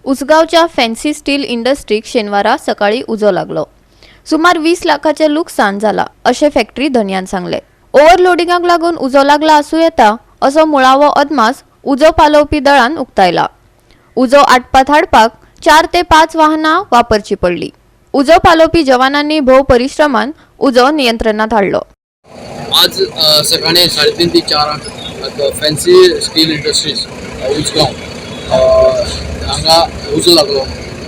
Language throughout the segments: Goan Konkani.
उसगांवच्या फॅन्सी स्टील इंडस्ट्रीक शेनवारा सकाळी उजो लागलो. सुमार 20 लाखाचें लुकसाण जाला अशें फॅक्टरी धनयान सांगलें. ओव्हरलोडिंगाक लागून उजो लागला आसूं येता असो मुळावो अदमास उजो पालोवपी दळान उक्तायला. उजो आटपात हाडपाक चार ते पांच वाहनां वापरची पडली. उजो पालोवपी जवानांनी भोव परिश्रमान उजो नियंत्रणात हाडलो. आज सकाळी 3:30 ते 4 फॅन्सी स्टील इंडस्ट्रीज, उजगांव हांगा उजो लागलो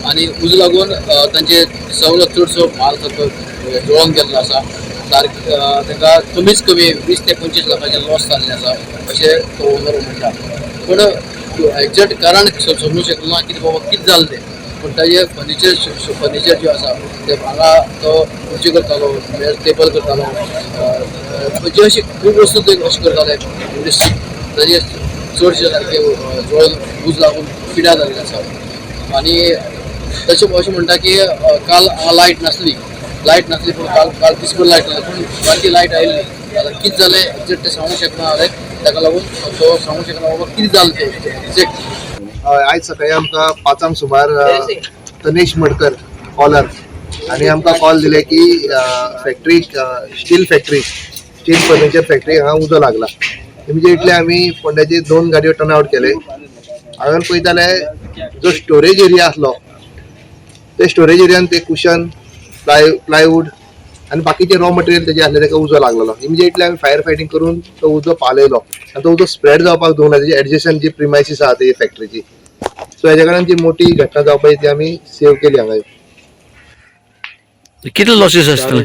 आनी उजो लागून तांचे सगळो चडसो माल सारको जळोन गेल्लो आसा. सारकें तांकां कमीच कमी 20 ते 25 लाखाचें लॉस जाल्लें आसा अशें तो ओनर म्हणटा. पूण एग्जॅक्ट कारण समजूंक शकलो ना कितें बाबा, कितें जालें तें. पूण ताजे फर्निचर फर्निचर जें आसा ते हांगा तो खुर्ची करतालो, टेबल करतालो, म्हणजे अशी खूब वस्तू ते अशें करताले. म्हणजे ताजे चडशे सारके जळोन, उज लागून पिड्यार जाल्ले आसा. आनी तशें अशें म्हणटा की काल हांगा लायट नासली, लायट नासली, पूण काल काल दीसभर लायट नासली, पूण सारकी लायट आयिल्ली. आतां कितें जालें एग्जॅक्ट तें सांगूंक शकना हांवें. ताका लागून तो सांगूंक शकना बाबा कितें जालें तें एग्जॅक्ट. हय, आयज सकाळी आमकां 5 सांक सुमार तनेश मडकर कॉलर आनी आमकां कॉल दिले की फॅक्टरीक, steel factory, steel furniture factory हांगा उजो लागला. इमिजिएटली आमी फोंड्याचे दोन गाडयो टर्न आवट केले. हांवें पळयत जाल्यार जो स्टोरेज एरिया आसलो, ते स्टोरेज एरियान ते कुशन, प्लायवूड आनी बाकीचे रॉ मटेरियल तेजे आसले, ताका उजो लागलेलो. इमिजिएटली आमी फायर फायटींग करून तो उजो पालयलो आनी तो उजो स्प्रेड जावपाक दिवंक ना तेजे एडजसंट जी प्रिमायसीस आहा तेजी फॅक्टरीची. सो हेज्या कारणान जी मोठी घटना जावपाची ती आमी सेव केली हांगा. कितले लॉसीस आसतले?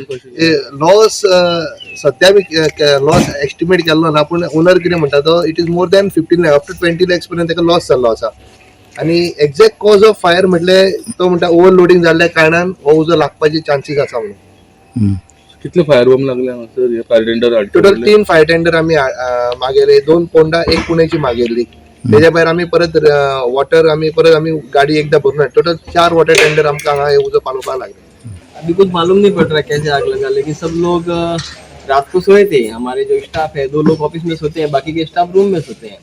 लॉस सध्या आमी लॉस एस्टिमेट केल्लो ना, पूण ओनर कितें म्हणटा तो it is more than 15 lakh, up to 20 lakhs पर्यंत ताका लॉस जाल्लो आसा. आनी एग्जॅक्ट कॉज ऑफ फायर म्हटले तो म्हणटा ओवरलोडींग जाल्ल्या कारणान हो उजो लागपाचे चान्सीस आसा म्हणून. कितले फायर बॉम्ब लागले हांगासर? हे फायर टेंडर हाडचे टोटल पडले? तीन फायर टेंडर आमी मागयले, दोन पोंडा, एक पुणेची मागयल्ली. तेज्या भायर आमी परत वॉटर, आमी परत आमी गाडी एकदा भरून, टोटल चार वॉटर टेंडर आमकां हांगा हे उजो पालोवपाक लागले. अभी कुछ मालूम नहीं पड़ रहा कैसे आग लगा, लेकिन सब लोग रात को सोए थे. हमारे जो स्टाफ है, दो लोग ऑफिस में सोते हैं, बाकी के स्टाफ रूम में सोते हैं.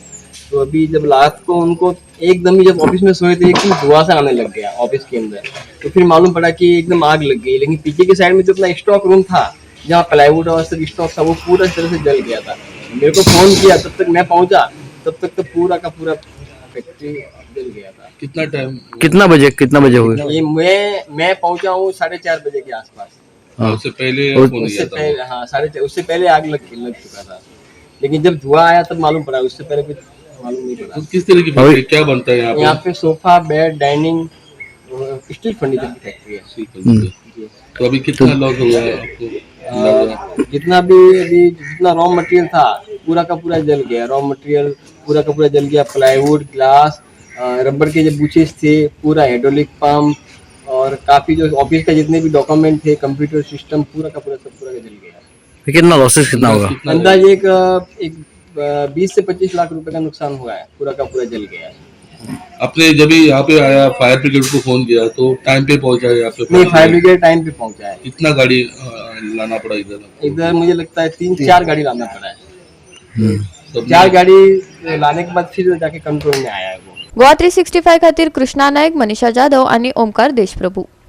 तो अभी जब रात को उनको एकदम ही, जब ऑफिस में सोए थे, एकदम धुआं सा आने लग गया ऑफिस के अंदर, तो फिर मालूम पड़ा कि एकदम आग लग गई. लेकिन पीछे की साइड में जो अपना स्टॉक रूम था, जहाँ प्लाईवुड और सब स्टॉक था, वो पूरा तरह से जल गया था. मेरे को फोन किया, तब तक मैं पहुंचा, तब तक तो पूरा का पूरा फैक्ट्री जल गया था. कितना टाइम? कितना बजे हुए? ये मैं पहुंचा हूँ 4:30 बजे के आसपास. हाँ. उससे पहले फोन उससे किया था? पहले, हाँ, 4:30, उससे पहले आग लग लग चुका था, लेकिन जब धुआं आया तब मालूम पड़ा, उससे पहले कुछ मालूम नहीं पड़ा. तो किस तरह की फैक्ट्री, क्या बनता है यहाँ यहाँ pay? Pay sofa, bed, dining, steel furniture की फैक्ट्री है. ठीक है. जी. तो अभी कितना लॉस हुआ है आपको अंदाजा? जितना भी अभी जितना रॉ मटेरियल था, पूरा का पूरा जल गया. रॉ मटेरियल पूरा का पूरा जल Gaya. Plywood, glass, rubber K जो बुचेस थे, पूरा हाइड्रोलिक पंप और काफी जो ऑफिस का जितने भी डॉक्यूमेंट थे, कंप्यूटर सिस्टम, पूरा का पूरा, सब पूरा का जल गया. कितना लॉसेस कितना होगा? कितना? अंदाज एक एक 20 से 25 लाख रुपए का नुकसान हुआ है. पूरा का पूरा जल गया है. आपने जब भी यहाँ पे आया, फायर ब्रिगेड को फोन किया तो टाइम पे पहुंचा यहाँ पे? नहीं, फायर ब्रिगेड टाइम पे पहुंचा है. कितना गाड़ी लाना पड़ा इधर? इधर मुझे लगता है तीन चार गाड़ी लाना पड़ा है. सब चार गाड़ी लाने के बाद फिर जाके कंट्रोल में आया है वो. गोवा 365 खातीर कृष्णा नायक, मनीषा जाधव आणि ओमकार देशप्रभू.